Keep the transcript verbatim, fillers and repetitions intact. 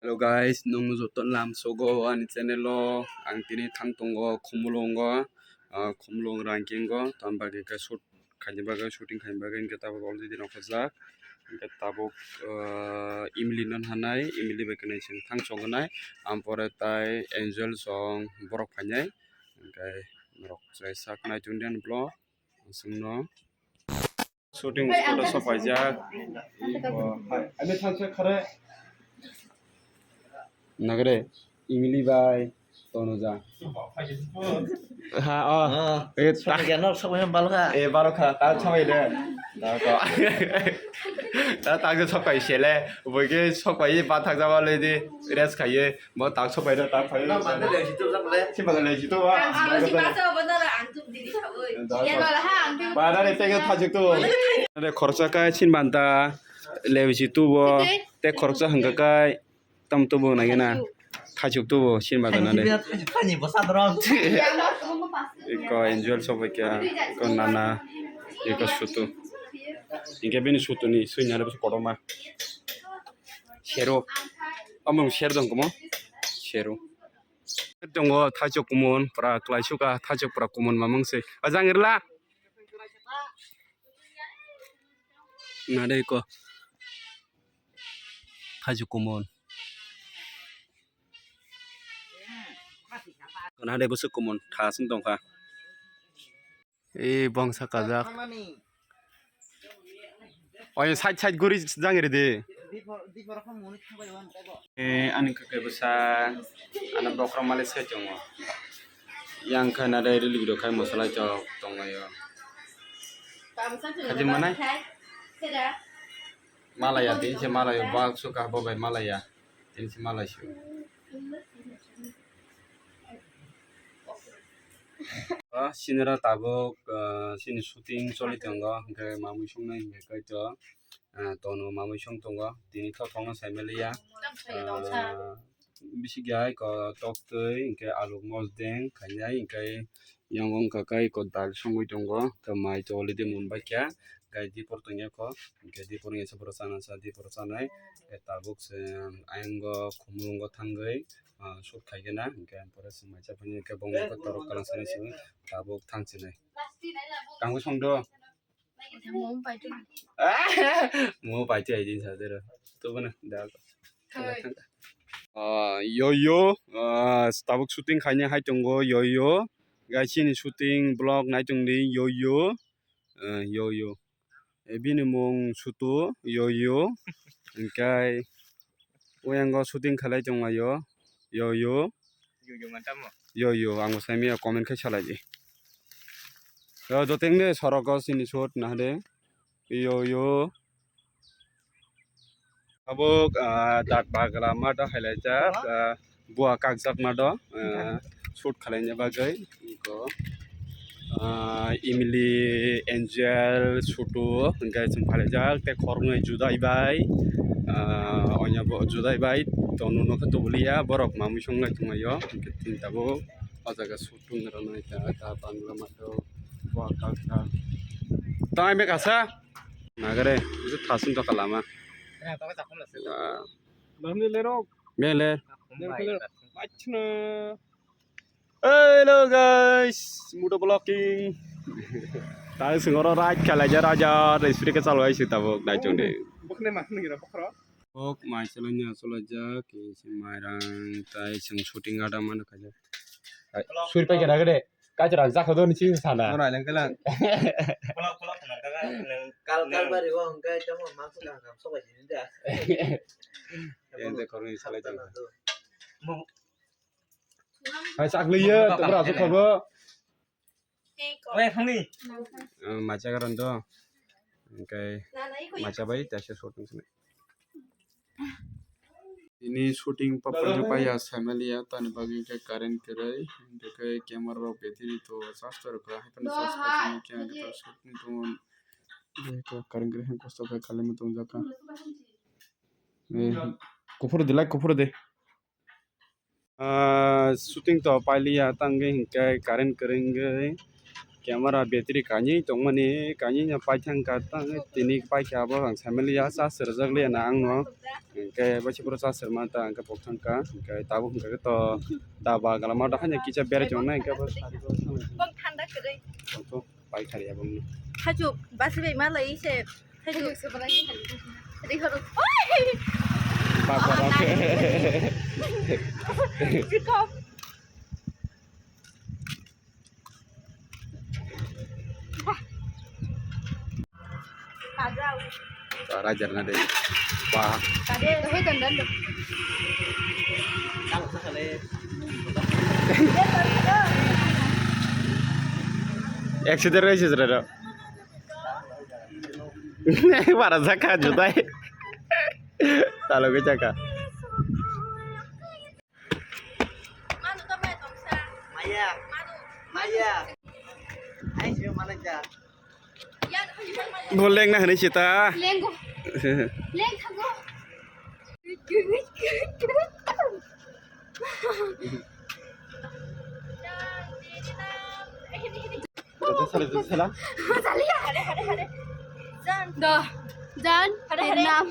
Hello guys, nwng joto lamsogo ani channel o. Ang tini thang tongo Khumulwngo, ah, Khumulwng ranking o, tam bagwi khe shoot khaina bagwi, shooting khaina bagwi, hwnkhe tabuk already rok khajak. Hwnkhe tabuk, ah, Emily no hanai, Emily bai kwnwi chwng thang chongnai, ampore tai Angel song borok phainai, hwnkhe norok chwrai sak nai tongdi ani vlog, chwngno. Shooting spot o sopaijak. Ani thansa khare. Nagre, Emily bai Tonuja. Ha, oh. Ah, eh, ta- sopai ya, nok sopai yang balga. Eh, baro kha, ta sopai de. Ta ko. Ta, ta ke sopai sele, boike sopai ba thak jaba le di, rest khaye. Bo tak sopai da, tak phai. Sini pada lagi situ ba. Ang, ang si masa benar, ang tuh diri kawai. Pada ni tengah tajuk tu. Ada khoroksa kai sin banta lewi situ bo. Te khoroksa hangka kai tam tu bo nagena. Tajuk tu bo sin banta nade. Tajuk tani bo sadrong. Iko enjoy sobai kya. Iko nana. Iko sutu. Inke bini sutu ni sui nana bus kodoma. Sero. Among ser dong komo. Sero. Tongo thaichuk kumun pura kwlai suka, thaichuk pura kumun mamung se. Ajang irla. Nadai ko. Thaichuk kumun. Nadai busuk kumun thasung tongkha. Ee, bongsa kajak. Oy, side side guri jang ridi. Ee, ani kake bwsa, ano bokhorok malik sai tongo. Yang khe nare rili video khai mosalai chok tongo yo. Khaji manai? Malaya, tin se malaya, bak suka bo bai malaya. Tin se malai su. Ah, sinira tabuk, ah, sini shooting choli tongo, hingke mamui songnai hingke kaito, ah, tono mamui song tongo, tini thok thokno sai maliya. Ah, bisi gai ko tok twi, hingke aluk mosdeng khainai, hingke yang wngka kai ko dal songwi tongo, hingke mai to already mun bai kha, gai dipor tongya ko, hingke dipor ni se borok chana sa, dipor chanai, hingke tabuk se ayang go khumulungo thangwi, ah, shoot khaigena, hingke ang pore chwng mai cha phani hingke bongni khe torok kalang sanai simi tabuk thang chinai. Tangwi songdo? Mo paiti aidi sa dero. Tubuna da. Ah, yo yo, ah, tabuk shooting khaina hai tongo yo yo. Gai chini shooting vlog nai tongdi yo yo. Ah, yo yo. E bini mung Sutu, Yoyo, hingkai oyango shooting khalai tonglaio, Yoyo. Yoyo mantamo? Yoyo, ang bo saimaya comment khai salaidi. Yo, joteng de sorogo sini shoot nahade, Yoyo. Abo, ah, dat bagra ma do hailaijak, ah, bua kakjakma do, ah, shoot khalaina bagwi, iko, ah, Emily, Angel, Sutu, hingke chwng phalaijak, tei khoroknwi Judai bai, ah, onya bo Judai bai, Tonu no khe tubuliya, borok mamui songlai tonglaio, hingke tin tabuk o jaga shoot tongrwnai ta, ta bangla mato, bua kakjak. Tang bai kasa? Nagare, itu thasin to kalama. Bang le lerok. Bang le. Hello guys, Muto Vlogging. Tang singoro ride khalai ja raja, restaurant ke chalai si tabuk nai chong de. Bokne ma ngi ra bokhro. Ok, mai chalai nya chalai ja, ke si mai rang, tai sing shooting ada mana kaja. Suri pai kena gede. Kachra jakha do ni chini sana. Ora leng kelang. Kolok kolok na kaga nang kal kal bari wo hingke tamo mangso kang kang sobai sini da. Yang de korni salai jang. Hai sakliye, tebra su khobo. Weh, khangni. Macha garan do. Hingke macha bai taisa shooting sini. Ini shooting papanya paya family ya tani bagi ke current kerai, hingke camera rok battery to charge to rok hai phano charge to khe hingke to shooting to hingke current kerai hingke kosto khe kalima tong jaka. Kuphur de, light kuphur de. Ah, shooting to pailiya tangwi hingke current kwrwngwi Camera battery kani tongmani, kani no paithang ka tang tini paikha abo ang samili ya charge rwjak liya na ang no. Hwnkhe bo se pura charge rwma ta hwnkhe pok thang ka, hwnkhe tabuk hwnkhe to daba galama da hanya kisa berai chong nai hwnkhe bo sari bo thang. Bong thanda kwrwi. Tong to paikha ya bong no. Hajuk basi bai ma lai se. Hajuk. Ri horo. Oi! Ba ba ba. Sikop. Rajar na de. Ba. Accident raise jera. Bara jaka jutai. Talo ke jaka. Maya. Maya. Ayo, mana ja. Bo lengna hwnwi sita. Lenggo. Leng thango. Sala. Saliya. Do. Jan. Hare, hare. Tirnam.